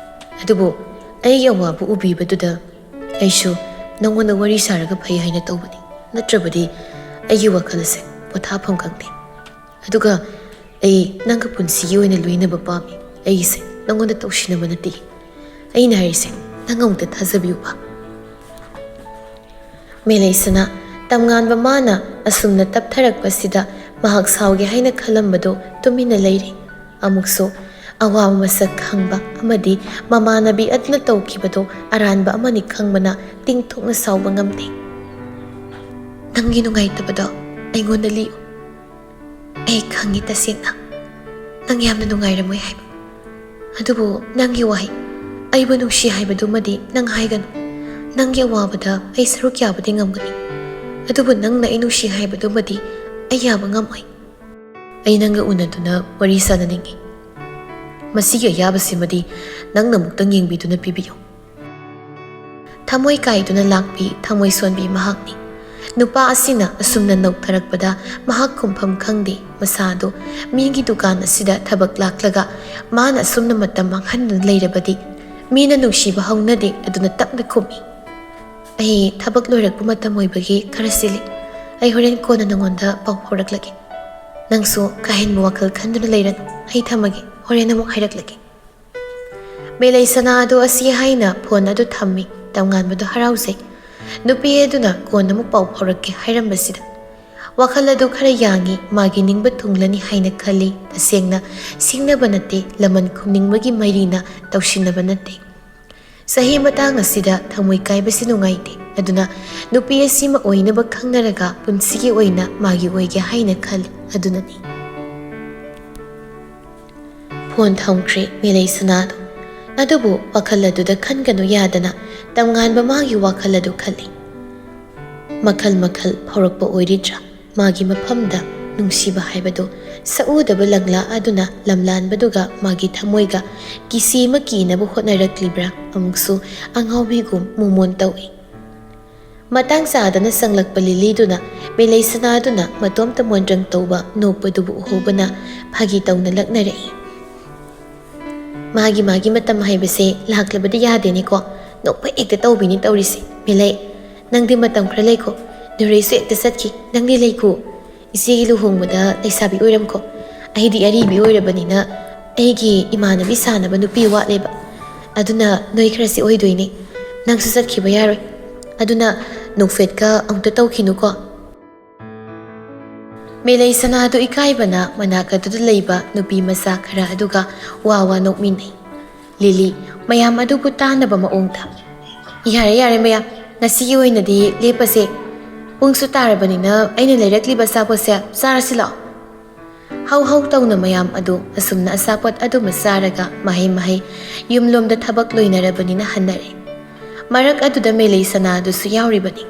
ꯑꯗꯨꯕꯨ ꯑꯩꯒꯤ ꯑꯋꯥꯕ ꯎꯕꯤꯕꯗꯨꯗ ꯑꯩꯁꯨ ꯅꯉꯣꯟꯗ ꯋꯥꯔꯤ ꯁꯥꯔꯒ ꯐꯩ ꯍꯥꯏꯅ ꯇꯧꯕꯅꯤ꯫ ꯅꯠꯇ꯭ꯔꯕꯗꯤ ꯑꯩꯒꯤ ꯋꯥꯈꯜ ꯑꯁꯦ ꯄꯣꯊꯥꯐꯝ ꯈꯪꯗꯦ꯫ ꯑꯗꯨꯒ ꯑꯩ ꯅꯪꯒ ꯄꯨꯟꯁꯤꯒꯤ ꯑꯣꯏꯅ ꯂꯣꯏꯅꯕ ꯄꯥꯝꯃꯤ꯫ ꯑꯩꯒꯤꯁꯦ ꯅꯪꯉꯣꯟꯗ ꯇꯧꯁꯤꯟꯅꯕ ꯅꯠꯇꯦ꯫ ꯑꯩꯅ ꯍꯥꯏꯔꯤꯁꯦ ꯅꯪ ꯑꯃꯨꯛꯇ ꯊꯥꯖꯕꯤꯌꯨꯕ꯫ ꯃꯦꯂꯩꯁꯅꯥ, ꯇꯝꯉꯥꯟꯕ ꯃꯥꯅ ꯑꯁꯨꯝꯅ ꯇꯞꯊꯔꯛꯄꯁꯤꯗ ꯃꯍꯥꯛ ꯁꯥꯎꯒꯦ ꯍꯥꯏꯅ ꯈꯜꯂꯝꯕꯗꯨ ꯇꯨꯃꯤꯟꯅ ꯂꯩꯔꯤ꯫ ꯑꯃꯨꯛꯁꯨ ꯑꯋꯥꯕ ꯃꯁꯛ ꯈꯪꯕ ꯑꯃꯗꯤ ꯃꯃꯥꯟꯅꯕꯤ ꯑꯗꯨꯅ ꯇꯧꯈꯤꯕꯗꯨ ꯑꯔꯥꯟꯕ ꯑꯃꯅꯤ ꯈꯪꯕꯅ ꯇꯤꯡꯊꯣꯛꯅ ꯁꯥꯎꯕ ꯉꯝꯗꯦ꯫ "ꯅꯪꯒꯤ ꯅꯨꯡꯉꯥꯏꯇꯕꯗꯣ ꯑꯩꯉꯣꯟꯗ ꯂꯤꯌꯨ꯫ ꯑꯩ ꯈꯪꯉꯤ ꯇꯁꯦꯡꯅ ꯅꯪ ꯌꯥꯝꯅ ꯅꯨꯡꯉꯥꯏꯔꯝꯃꯣꯏ ꯍꯥꯏꯕ꯫ ꯑꯗꯨꯕꯨ ꯅꯪꯒꯤ ꯋꯥꯍꯩ, 'ꯑꯩꯕꯨ ꯅꯨꯡꯁꯤ' ꯍꯥꯏꯕꯗꯨꯃꯗꯤ ꯅꯪ ꯍꯥꯏꯒꯅꯨ꯫ ꯅꯪꯒꯤ ꯑꯋꯥꯕꯗ ꯑꯩ ꯁꯔꯨꯛ ꯌꯥꯕꯗꯤ ꯉꯝꯒꯅꯤ, ꯑꯗꯨꯕꯨ ꯅꯪꯅ ꯑꯩ ꯅꯨꯡꯁꯤ ꯍꯥꯏꯕꯗꯨꯃꯗꯤ ꯑꯩ ꯌꯥꯕ ꯉꯝꯃꯣꯏ꯫ ꯑꯩ ꯅꯪꯒ ꯎꯅꯗꯨꯅ ꯋꯥꯔꯤ ꯁꯥꯟꯅꯅꯤꯡꯏ꯫ ꯃꯁꯤꯒꯤ ꯑꯌꯥꯕꯁꯤꯃꯗꯤ ꯅꯪꯅ ꯑꯃꯨꯛꯇꯪ ꯌꯦꯡꯕꯤꯗꯨꯅ ꯄꯤꯕꯤꯌꯨ"꯫ ꯊꯃꯣꯏ ꯀꯥꯏꯗꯨꯅ ꯂꯥꯛꯄꯤ, ꯊꯃꯣꯏ ꯁꯣꯟꯕꯤ ꯃꯍꯥꯛꯅꯤ꯫ ꯅꯨꯄꯥ ꯑꯁꯤꯅ ꯑꯁꯨꯝꯅ ꯅꯣꯛꯊꯔꯛꯄꯗ ꯃꯍꯥꯛ ꯈꯨꯝꯐꯝ ꯈꯪꯗꯦ꯫ ꯃꯁꯥꯗꯨ ꯃꯤꯒꯤ ꯗꯨꯀꯥꯟ ꯑꯁꯤꯗ ꯊꯕꯛ ꯂꯥꯛꯂꯒ ꯃꯥꯅ ꯑꯁꯨꯝꯅ ꯃꯇꯝ ꯃꯥꯡꯍꯟꯗꯨꯅ ꯂꯩꯔꯕꯗꯤ ꯃꯤꯅ ꯅꯨꯡꯁꯤꯕ ꯍꯧꯅꯗꯦ꯫ ꯑꯗꯨꯅ ꯇꯞꯅ ꯈꯨꯝꯃꯤ, "ꯑꯩ ꯊꯕꯛ ꯂꯣꯏꯔꯛꯄ ꯃꯇꯝ ꯑꯣꯏꯕꯒꯤ ꯈꯔ ꯆꯤꯜꯂꯤ꯫ ꯑꯩ ꯍꯣꯔꯦꯟ ꯀꯣꯟꯅ ꯅꯉꯣꯟꯗ ꯄꯥꯎ ꯐꯥꯎꯔꯛꯂꯒꯦ꯫ ꯅꯪꯁꯨ ꯀꯥ ꯍꯦꯟꯕ ꯋꯥꯈꯜ ꯈꯟꯗꯨꯅ ꯂꯩꯔꯅꯨ꯫ ꯑꯩ ꯊꯝꯃꯒꯦ, ꯍꯣꯔꯦꯟ ꯑꯃꯨꯛ ꯍꯥꯏꯔꯛꯂꯒꯦ"꯫ ꯃꯦꯂꯩꯁꯅꯥ ꯑꯗꯨ ꯑꯁꯤ ꯍꯥꯏꯅ ꯐꯣꯟ ꯑꯗꯨ ꯊꯝꯃꯤ꯫ ꯇꯝꯉꯥꯟꯕꯗꯨ ꯍꯔꯥꯎꯖꯩ꯫ ꯅꯨꯄꯤ ꯑꯗꯨꯅ "ꯀꯣꯟꯅ ꯑꯃꯨꯛ ꯄꯥꯎ ꯐꯥꯎꯔꯛꯀꯦ" ꯍꯥꯏꯔꯝꯕꯁꯤꯗ ꯋꯥꯈꯜ ꯑꯗꯨ ꯈꯔ ꯌꯥꯡꯉꯤ꯫ ꯃꯥꯒꯤ ꯅꯤꯡꯕ ꯊꯨꯡꯂꯅꯤ ꯍꯥꯏꯅ ꯈꯜꯂꯤ꯫ ꯇꯁꯦꯡꯅ ꯁꯤꯡꯅꯕ ꯅꯠꯇꯦ, ꯂꯃꯟ ꯈꯨꯝꯅꯤꯡꯕꯒꯤ ꯃꯩꯔꯤꯅ ꯇꯧꯁꯤꯟꯅꯕ ꯅꯠꯇꯦ꯫ ꯆꯍꯤ ꯃꯇꯥꯡ ꯑꯁꯤꯗ ꯊꯃꯣꯏ ꯀꯥꯏꯕꯁꯤ ꯅꯨꯡꯉꯥꯏꯇꯦ꯫ ꯑꯗꯨꯅ ꯅꯨꯄꯤ ꯑꯁꯤꯃ ꯑꯣꯏꯅꯕ ꯈꯪꯅꯔꯒ ꯄꯨꯟꯁꯤꯒꯤ ꯑꯣꯏꯅ ꯃꯥꯒꯤ ꯑꯣꯏꯒꯦ ꯍꯥꯏꯅ ꯈꯜꯂꯤ꯫ ꯑꯗꯨꯅꯅꯤ꯫ ꯐꯣꯟ ꯊꯝꯈ꯭ꯔꯦ ꯃꯦꯂꯩꯁꯅꯥꯗꯣ꯫ ꯑꯗꯨꯕꯨ ꯋꯥꯈꯜ ꯑꯗꯨꯗ ꯈꯟꯒꯅꯨ ꯌꯥꯗꯅ ꯇꯝꯉꯥꯟꯕ ꯃꯥꯒꯤ ꯋꯥꯈꯜ ꯑꯗꯨ ꯈꯜꯂꯤ꯫ ꯃꯈꯜ ꯃꯈꯜ ꯐꯥꯎꯔꯛꯄ ꯑꯣꯏꯔꯤꯗ꯭ꯔꯥ? ꯃꯥꯒꯤ ꯃꯐꯝꯗ ꯅꯨꯡꯁꯤꯕ ꯍꯥꯏꯕꯗꯨ ꯁꯛꯎꯗꯕ ꯂꯪꯂꯥ ꯑꯗꯨꯅ ꯂꯝꯂꯥꯟꯕꯗꯨꯒ ꯃꯥꯒꯤ ꯊꯃꯣꯏꯒ ꯀꯤꯁꯤ ꯑꯃ ꯀꯤꯅꯕ ꯍꯣꯠꯅꯔꯛꯂꯤꯕ꯭ꯔꯥ? ꯑꯃꯨꯛꯁꯨ ꯑꯉꯥꯎꯕꯤꯒꯨꯝ ꯃꯣꯃꯣꯟ ꯇꯧꯏ꯫ ꯃꯇꯥꯡ ꯆꯥꯗꯅ ꯆꯪꯂꯛꯄ ꯂꯤꯂꯤꯗꯨꯅ ꯃꯦꯂꯩꯁꯅꯥꯗꯨꯅ ꯃꯇꯣꯝꯇ ꯃꯣꯟꯗ꯭ꯔꯪ ꯇꯧꯕ ꯅꯣꯛꯄꯗꯨꯕꯨ ꯎꯍꯧꯕꯅ ꯐꯥꯒꯤ ꯇꯧꯅ ꯂꯛꯅꯔꯛꯏ꯫ ꯃꯥꯒꯤ ꯃꯥꯒꯤ ꯃꯇꯝ ꯍꯥꯏꯕꯁꯦ ꯂꯥꯛꯂꯕꯗꯤ ꯌꯥꯗꯦꯅꯦꯀꯣ꯫ ꯅꯣꯛꯐꯦꯠ ꯍꯦꯛꯇ ꯇꯧꯕꯤꯅꯤ ꯇꯧꯔꯤꯁꯦ꯫ ꯃꯦꯂꯩ, ꯅꯪꯗꯤ ꯃꯇꯝ ꯈꯔ ꯂꯩꯈꯣ꯫ ꯅꯨꯔꯩꯁꯨ ꯍꯦꯛꯇ ꯆꯠꯈꯤ꯫ "ꯅꯪꯗꯤ ꯂꯩꯈꯣ, ꯏꯆꯦꯒꯤ ꯂꯨꯍꯣꯡꯕꯗ ꯂꯩꯁꯥꯕꯤ ꯑꯣꯏꯔꯝꯈꯣ꯫ ꯑꯩꯗꯤ ꯑꯔꯤꯕꯤ ꯑꯣꯏꯔꯕꯅꯤꯅ ꯑꯩꯒꯤ ꯏꯃꯥꯟꯅꯕꯤ ꯁꯥꯟꯅꯕ ꯅꯨꯄꯤ ꯋꯥꯠꯂꯦꯕ꯫ ꯑꯗꯨꯅ ꯅꯣꯏ ꯈꯔꯁꯤ ꯑꯣꯏꯗꯣꯏꯅꯦ꯫ ꯅꯪꯁꯨ ꯆꯠꯈꯤꯕ ꯌꯥꯔꯣꯏ꯫ ꯑꯗꯨꯅ ꯅꯣꯛꯐꯦꯠꯀ ꯑꯃꯨꯛꯇ ꯇꯧꯈꯤꯅꯨꯀꯣ"꯫ ꯃꯦꯂꯩ ꯁꯅꯥꯗꯨ ꯏꯀꯥꯏꯕꯅ ꯃꯅꯥꯛ ꯑꯗꯨꯗ ꯂꯩꯕ ꯅꯨꯄꯤ ꯃꯆꯥ ꯈꯔ ꯑꯗꯨꯒ ꯋꯥ ꯋꯥ ꯅꯣꯛꯃꯤꯟꯅꯩ꯫ ꯂꯤꯂꯤ, ꯃꯌꯥꯝ ꯑꯗꯨꯕꯨ ꯇꯥꯅꯕ ꯃꯑꯣꯡꯗ, "ꯌꯥꯔꯦ, ꯌꯥꯔꯦ ꯃꯌꯥꯝ, ꯉꯁꯤꯒꯤ ꯑꯣꯏꯅꯗꯤ ꯂꯦꯞꯄꯁꯦ꯫ ꯄꯨꯡꯁꯨ ꯇꯥꯔꯕꯅꯤꯅ ꯑꯩꯅ ꯂꯩꯔꯛꯂꯤꯕ ꯑꯆꯥꯄꯣꯠꯁꯦ ꯆꯥꯔꯁꯤ ꯂꯥꯛꯑꯣ"꯫ ꯍꯧ ꯍꯧ ꯇꯧꯅ ꯃꯌꯥꯝ ꯑꯗꯨ ꯑꯁꯨꯝꯅ ꯑꯆꯥꯄꯣꯠ ꯑꯗꯨꯃ ꯆꯥꯔꯒ ꯃꯍꯩ ꯃꯍꯩ ꯌꯨꯝꯂꯣꯝꯗ ꯊꯕꯛ ꯂꯣꯏꯅꯔꯕꯅꯤꯅ ꯍꯟꯅꯔꯦ꯫ ꯃꯔꯛ ꯑꯗꯨꯗ ꯃꯦꯂꯩ ꯁꯅꯥ ꯑꯗꯨꯁꯨ ꯌꯥꯎꯔꯤꯕꯅꯤ꯫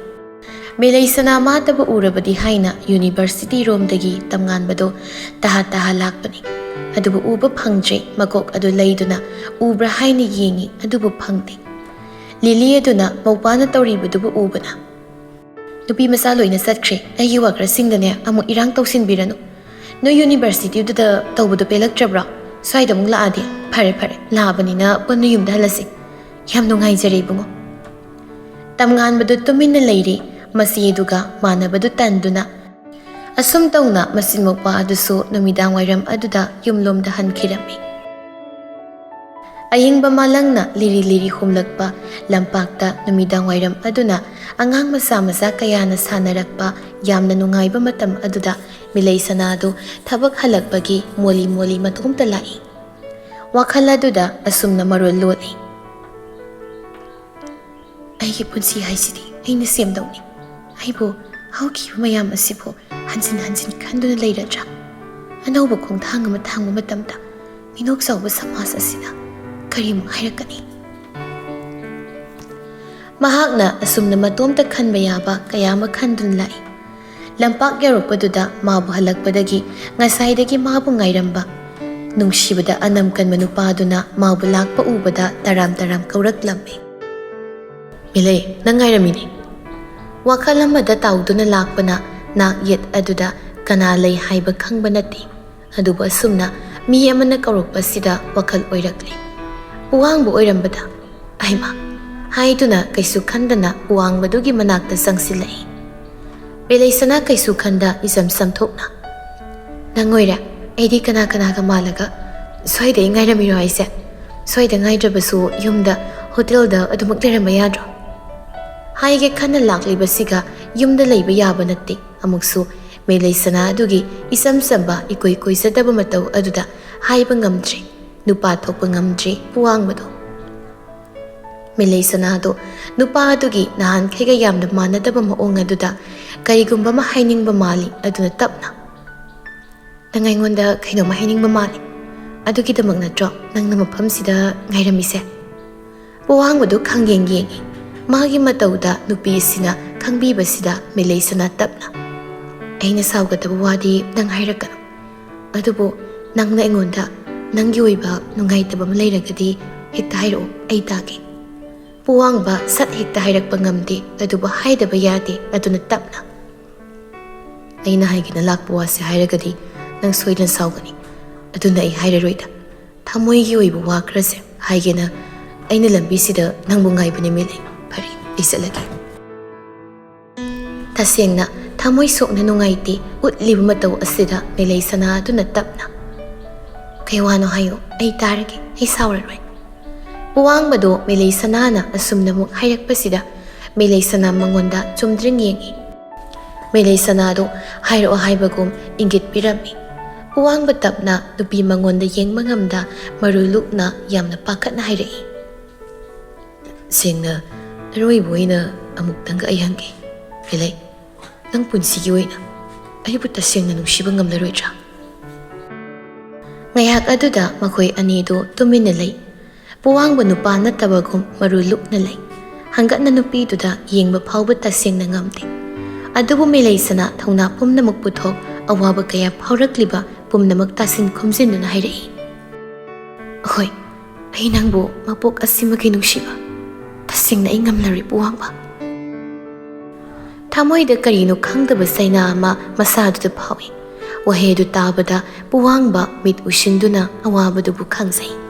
ꯃꯦꯂꯩ ꯁꯅꯥ ꯃꯥꯇꯕꯨ ꯎꯔꯕꯗꯤ ꯍꯥꯏꯅ ꯌꯨꯅꯤꯚꯔꯁꯤꯇꯤ ꯔꯣꯝꯗꯒꯤ ꯇꯝꯉꯥꯟꯕꯗꯣ ꯇꯍꯥ ꯇꯍꯥ ꯂꯥꯛꯄꯅꯤ꯫ ꯑꯗꯨꯕꯨ ꯎꯕ ꯐꯪꯗ꯭ꯔꯦ꯫ ꯃꯀꯣꯛ ꯑꯗꯨ ꯂꯩꯗꯨꯅ ꯎꯕ꯭ꯔꯥ ꯍꯥꯏꯅ ꯌꯦꯡꯉꯤ, ꯑꯗꯨꯕꯨ ꯐꯪꯗꯦ꯫ ꯂꯤꯂꯤ ꯑꯗꯨꯅ ꯃꯧꯄꯥꯅ ꯇꯧꯔꯤꯕꯗꯨꯕꯨ ꯎꯕꯅ, "ꯅꯨꯄꯤ ꯃꯆꯥ ꯂꯣꯏꯅ ꯆꯠꯈ꯭ꯔꯦ꯫ ꯑꯩꯒꯤ ꯋꯥꯀꯔꯁꯤꯡꯗꯅꯦ ꯑꯃꯨꯛ ꯏꯔꯥꯡ ꯇꯧꯁꯤꯟꯕꯤꯔꯅꯨ꯫ ꯅꯣꯏ ꯌꯨꯅꯤꯚꯔꯁꯤꯇꯤꯗꯨꯗ ꯇꯧꯕꯗꯣ ꯄꯦꯜꯂꯛꯇ꯭ꯔꯕ꯭ꯔꯣ? ꯁ꯭ꯋꯥꯏꯗ ꯑꯃꯨꯛ ꯂꯥꯛꯑꯗꯤ"꯫ "ꯐꯔꯦ, ꯐꯔꯦ, ꯂꯥꯛꯑꯕꯅꯤꯅ ꯄꯨꯟꯅ ꯌꯨꯝꯗ ꯍꯜꯂꯁꯤ꯫ ꯌꯥꯝ ꯅꯨꯡꯉꯥꯏꯖꯔꯦ, ꯏꯕꯨꯡꯉꯣ"꯫ ꯇꯝꯉꯥꯟꯕꯗꯨ ꯇꯨꯃꯤꯟꯅ ꯂꯩꯔꯤ꯫ ꯃꯆꯦꯗꯨꯒ ꯃꯥꯟꯅꯕꯗꯨ ꯇꯟꯗꯨꯅ꯫ ꯑꯁꯨꯝ ꯇꯧꯅ ꯃꯆꯤꯟ ꯃꯧꯄꯥ ꯑꯗꯨꯁꯨ ꯅꯨꯃꯤꯗꯥꯡ ꯋꯥꯏꯔꯝ ꯑꯗꯨꯗ ꯌꯨꯝꯂꯣꯝꯗ ꯍꯟꯈꯤꯔꯝꯃꯤ꯫ ꯑꯌꯤꯡꯕ ꯃꯥꯂꯪꯅ ꯂꯤꯔꯤ ꯂꯤꯔꯤ ꯍꯨꯝꯂꯛꯄ ꯂꯝꯄꯥꯛꯇ ꯅꯨꯃꯤꯗꯥꯡ ꯋꯥꯏꯔꯝ ꯑꯗꯨꯅ ꯑꯉꯥꯡ ꯃꯆꯥ ꯃꯆꯥ ꯀꯌꯥꯅ ꯁꯥꯟꯅꯔꯛꯄ ꯌꯥꯝꯅ ꯅꯨꯡꯉꯥꯏꯕ ꯃꯇꯝ ꯑꯗꯨꯗ ꯃꯦꯂꯩ ꯁꯅꯥꯗꯨ ꯊꯕꯛ ꯍꯜꯂꯛꯄꯒꯤ ꯃꯣꯂꯤ ꯃꯣꯂꯤ ꯃꯇꯣꯝꯇ ꯂꯥꯛꯏ꯫ ꯋꯥꯈꯜ ꯑꯗꯨꯗ ꯑꯁꯨꯝꯅ ꯃꯔꯣꯜ ꯂꯣꯜꯂꯤ꯫ "ꯑꯩꯒꯤ ꯄꯨꯟꯁꯤ ꯍꯥꯏꯁꯤꯗꯤ ꯑꯩꯅ ꯁꯦꯝꯗꯧꯅꯤ꯫ ꯑꯩꯕꯨ ꯍꯧꯈꯤꯕ ꯃꯌꯥꯝ ꯑꯁꯤꯕꯨ ꯍꯟꯖꯤꯟ ꯍꯟꯖꯤꯟ ꯈꯟꯗꯨꯅ ꯂꯩꯔꯗ꯭ꯔꯥ? ꯑꯅꯧꯕ ꯈꯣꯡꯊꯥꯡ ꯑꯃ ꯊꯥꯡꯕ ꯃꯇꯝꯗ ꯃꯤꯅꯣꯛ ꯆꯥꯎꯕ ꯁꯃꯥꯖ ꯑꯁꯤꯅ ꯀꯔꯤꯃꯨꯛ ꯍꯥꯏꯔꯛꯀꯅꯤ?" ꯃꯍꯥꯛꯅ ꯑꯁꯨꯝꯅ ꯃꯇꯣꯝꯇ ꯈꯟꯕ ꯌꯥꯕ ꯀꯌꯥ ꯑꯃ ꯈꯟꯗꯨꯅ ꯂꯥꯛꯏ꯫ ꯂꯝꯄꯥꯛ ꯌꯧꯔꯛꯄꯗꯨꯗ ꯃꯥꯕꯨ ꯍꯜꯂꯛꯄꯗꯒꯤ ꯉꯁꯥꯏꯗꯒꯤ ꯃꯥꯕꯨ ꯉꯥꯏꯔꯝꯕ ꯅꯨꯡꯁꯤꯕꯗ ꯑꯅꯝ ꯀꯟꯕ ꯅꯨꯄꯥꯗꯨꯅ ꯃꯥꯕꯨ ꯂꯥꯛꯄ ꯎꯕꯗ ꯇꯔꯥꯝ ꯇꯔꯥꯝ ꯀꯧꯔꯛꯂꯝꯃꯤ꯫ "ꯃꯦꯂꯩ, ꯅꯪ ꯉꯥꯏꯔꯝꯃꯤꯅꯦ"꯫ ꯋꯥꯈꯜ ꯑꯃꯗ ꯇꯥꯎꯗꯨꯅ ꯂꯥꯛꯄꯅ ꯅꯥꯛ ꯌꯦꯠ ꯑꯗꯨꯗ ꯀꯅꯥ ꯂꯩ ꯍꯥꯏꯕ ꯈꯪꯕ ꯅꯠꯇꯦ꯫ ꯑꯗꯨꯕꯨ ꯑꯁꯨꯝꯅ ꯃꯤ ꯑꯃꯅ ꯀꯧꯔꯛꯄꯁꯤꯗ ꯋꯥꯈꯜ ꯑꯣꯏꯔꯛꯂꯤ꯫ ꯄꯨꯋꯥꯡꯕ ꯑꯣꯏꯔꯝꯕꯗ, "ꯑꯩꯃ!" ꯍꯥꯏꯗꯨꯅ ꯀꯩꯁꯨ ꯈꯟꯗꯅ ꯄꯨꯋꯥꯡꯕꯗꯨꯒꯤ ꯃꯅꯥꯛꯇ ꯆꯪꯁꯤꯜꯂꯛꯏ꯫ ꯃꯦꯂꯩꯁꯅꯥ ꯀꯩꯁꯨ ꯈꯟꯗ ꯏꯆꯝ ꯆꯝꯊꯣꯛꯅ, "ꯅꯪ ꯑꯣꯏꯔꯦ? ꯑꯩꯗꯤ ꯀꯅꯥ ꯀꯅꯥꯒ ꯃꯥꯜꯂꯒ? ꯁ꯭ꯋꯥꯏꯗ ꯑꯩ ꯉꯥꯏꯔꯝꯃꯤꯔꯣ ꯍꯥꯏꯁꯦ? ꯁ꯭ꯋꯥꯏꯗ ꯉꯥꯏꯗ꯭ꯔꯕꯁꯨ ꯌꯨꯝꯗ, ꯍꯣꯇꯦꯜꯗ ꯑꯗꯨꯃꯛ ꯂꯩꯔꯝꯕ ꯌꯥꯗ꯭ꯔꯣ?" ꯍꯥꯏꯒꯦ ꯈꯟꯅ ꯂꯥꯛꯂꯤꯕꯁꯤꯒ ꯌꯨꯝꯗ ꯂꯩꯕ ꯌꯥꯕ ꯅꯠꯇꯦ꯫ ꯑꯃꯨꯛꯁꯨ ꯃꯦꯂꯩꯁꯅꯥ ꯑꯗꯨꯒꯤ ꯏꯆꯝ ꯆꯝꯕ, ꯏꯀꯣꯏ ꯀꯣꯏꯖꯗꯕ ꯃꯇꯧ ꯑꯗꯨꯗ ꯍꯥꯏꯕ ꯉꯝꯗ꯭ꯔꯦ, ꯅꯨꯄꯥ ꯊꯣꯛꯄ ꯉꯝꯗ꯭ꯔꯦ ꯄꯨꯋꯥꯡꯕꯗꯣ꯫ ꯃꯦꯂꯩꯁꯅꯥꯗꯣ ꯅꯨꯄꯥ ꯑꯗꯨꯒꯤ ꯅꯍꯥꯟꯈꯩꯒ ꯌꯥꯝꯅ ꯃꯥꯟꯅꯗꯕ ꯃꯑꯣꯡ ꯑꯗꯨꯗ ꯀꯔꯤꯒꯨꯝꯕ ꯑꯃ ꯍꯥꯏꯅꯤꯡꯕ ꯃꯥꯜꯂꯤ꯫ ꯑꯗꯨꯅ ꯇꯞꯅ, "ꯅꯪ ꯑꯩꯉꯣꯟꯗ ꯀꯩꯅꯣꯝꯃ ꯍꯥꯏꯅꯤꯡꯕ ꯃꯥꯜꯂꯤ꯫ ꯑꯗꯨꯒꯤꯗꯃꯛ ꯅꯠꯇ꯭ꯔꯣ ꯅꯪꯅ ꯃꯐꯝꯁꯤꯗ ꯉꯥꯏꯔꯝꯃꯤꯁꯦ?" ꯄꯨꯋꯥꯡꯕꯗꯨ ꯈꯪꯌꯦꯡ ꯌꯦꯡꯉꯤ꯫ ꯃꯥꯒꯤ ꯃꯇꯧꯗ ꯅꯨꯄꯤ ꯑꯁꯤꯅ ꯈꯪꯕꯤꯕꯁꯤꯗ ꯃꯦꯂꯩꯁꯅꯥ ꯇꯞꯅ, "ꯑꯩꯅ ꯁꯥꯎꯒꯗꯕ ꯋꯥꯗꯤ ꯅꯪ ꯍꯥꯏꯔꯛꯀꯅꯨ꯫ ꯑꯗꯨꯕꯨ ꯅꯪꯅ ꯑꯩꯉꯣꯟꯗ ꯅꯪꯒꯤ ꯑꯣꯏꯕ ꯅꯨꯡꯉꯥꯏꯇꯕ ꯑꯃ ꯂꯩꯔꯒꯗꯤ ꯍꯦꯛꯇ ꯍꯥꯏꯔꯛꯑꯣ, ꯑꯩ ꯇꯥꯒꯦ꯫" ꯄꯨꯋꯥꯡꯕ ꯁꯠ ꯍꯦꯛꯇ ꯍꯥꯏꯔꯛꯄ ꯉꯝꯗꯦ, ꯑꯗꯨꯕꯨ ꯍꯥꯏꯗꯕ ꯌꯥꯗꯦ꯫ ꯑꯗꯨꯅ ꯇꯞꯅ, "ꯑꯩꯅ ꯍꯥꯏꯒꯦꯅ ꯂꯥꯛꯄ ꯋꯥꯁꯦ ꯍꯥꯏꯔꯒꯗꯤ ꯅꯪ ꯁꯣꯏꯗꯅ ꯁꯥꯎꯒꯅꯤ꯫ ꯑꯗꯨꯅ ꯑꯩ ꯍꯥꯏꯔꯔꯣꯏꯗ꯫ ꯊꯃꯣꯏꯒꯤ ꯑꯣꯏꯕ ꯋꯥ ꯈꯔꯁꯦ ꯍꯥꯏꯒꯦꯅ ꯑꯩꯅ ꯂꯝꯕꯤꯁꯤꯗ ꯅꯪꯕꯨ ꯉꯥꯏꯕꯅꯦ ꯃꯦꯂꯩ꯫ ꯐꯔꯦ, ꯑꯩ ꯆꯠꯂꯒꯦ꯫" ꯇꯁꯦꯡꯅ ꯊꯃꯣꯏ ꯁꯣꯛꯅ ꯅꯨꯡꯉꯥꯏꯇꯦ ꯎꯠꯂꯤꯕ ꯃꯇꯧ ꯑꯁꯤꯗ ꯃꯦꯂꯩꯁꯅꯥ ꯑꯗꯨꯅ ꯇꯞꯅ, "ꯀꯩ ꯋꯥꯅꯣ ꯍꯥꯏꯌꯨ, ꯑꯩ ꯇꯥꯔꯒꯦ, ꯑꯩ ꯁꯥꯎꯔꯔꯣꯏ꯫" ꯄꯨꯋꯥꯡꯕꯗꯣ ꯃꯦꯂꯩꯁꯅꯥꯅ ꯑꯁꯨꯝꯅ ꯑꯃꯨꯛ ꯍꯥꯏꯔꯛꯄꯁꯤꯗ ꯃꯦꯂꯩꯁꯅꯥ ꯃꯉꯣꯟꯗ ꯆꯨꯝꯗ꯭ꯔꯤꯡ ꯌꯦꯡꯉꯤ꯫ ꯃꯦꯂꯩꯁꯅꯥꯗꯣ ꯍꯥꯏꯔꯛꯑꯣ ꯍꯥꯏꯕꯒꯨꯝ ꯏꯪꯒꯤꯠ ꯄꯤꯔꯝꯃꯤ꯫ ꯄꯨꯋꯥꯡꯕ ꯇꯞꯅ ꯅꯨꯄꯤ ꯃꯉꯣꯟꯗ ꯌꯦꯡꯕ ꯉꯝꯗ ꯃꯔꯨ ꯂꯨꯛꯅ ꯌꯥꯝꯅ ꯄꯥꯈꯠꯅ ꯍꯥꯏꯔꯛꯏ, "ꯁꯦꯡꯅ ꯑꯔꯣꯏꯕ ꯑꯣꯏꯅ ꯑꯃꯨꯛꯇꯪꯒ ꯑꯩ ꯍꯪꯒꯦ, ꯃꯦꯂꯩ, ꯅꯪ ꯄꯨꯟꯁꯤꯒꯤ ꯑꯣꯏꯅ ꯑꯩꯕꯨ ꯇꯁꯦꯡꯅ ꯅꯨꯡꯁꯤꯕ ꯉꯝꯂꯔꯣꯏꯗ꯭ꯔꯥ?" ꯉꯥꯏꯍꯥꯛ ꯑꯗꯨꯗ ꯃꯈꯣꯏ ꯑꯅꯤꯗꯨ ꯇꯨꯃꯤꯟꯅ ꯂꯩ꯫ ꯄꯨꯋꯥꯡꯕ ꯅꯨꯄꯥ ꯅꯠꯇꯕꯒꯨꯝ ꯃꯔꯨ ꯂꯨꯛꯅ ꯂꯩ꯫ ꯍꯪꯒꯠꯅ ꯅꯨꯄꯤꯗꯨꯗ ꯌꯦꯡꯕ ꯐꯥꯎꯕ ꯇꯁꯦꯡꯅ ꯉꯝꯗꯦ꯫ ꯑꯗꯨꯕꯨ ꯃꯦꯂꯩꯁꯅꯥ ꯊꯧꯅꯥ ꯄꯨꯝꯅꯃꯛ ꯄꯨꯊꯣꯛ ꯑꯋꯥꯕ ꯀꯌꯥ ꯐꯥꯎꯔꯛꯂꯤꯕ ꯄꯨꯝꯅꯃꯛ ꯇꯥꯁꯤꯟ ꯈꯣꯝꯖꯤꯟꯗꯨꯅ ꯍꯥꯏꯔꯛꯏ, "ꯍꯣꯏ, ꯑꯩ ꯅꯪꯕꯨ ꯃꯄꯣꯛ ꯑꯁꯤꯃꯒꯤ ꯅꯨꯡꯁꯤꯕ ꯇꯁꯦꯡꯅ ꯑꯩ ꯉꯝꯂꯔꯣꯏ ꯄꯨꯋꯥꯡꯕ꯫" ꯊꯃꯣꯏꯗ ꯀꯔꯤꯅꯣ ꯈꯪꯗꯕ ꯆꯩꯅꯥ ꯑꯃ ꯃꯁꯥꯗꯨꯗ ꯐꯥꯎꯏ꯫ ꯋꯥꯍꯩ ꯑꯗꯨ ꯇꯥꯕꯗ ꯄꯨꯋꯥꯡꯕ ꯃꯤꯠ ꯎꯏꯁꯤꯟꯗꯨꯅ ꯑꯋꯥꯕꯗꯨꯕꯨ ꯈꯪꯖꯩ꯫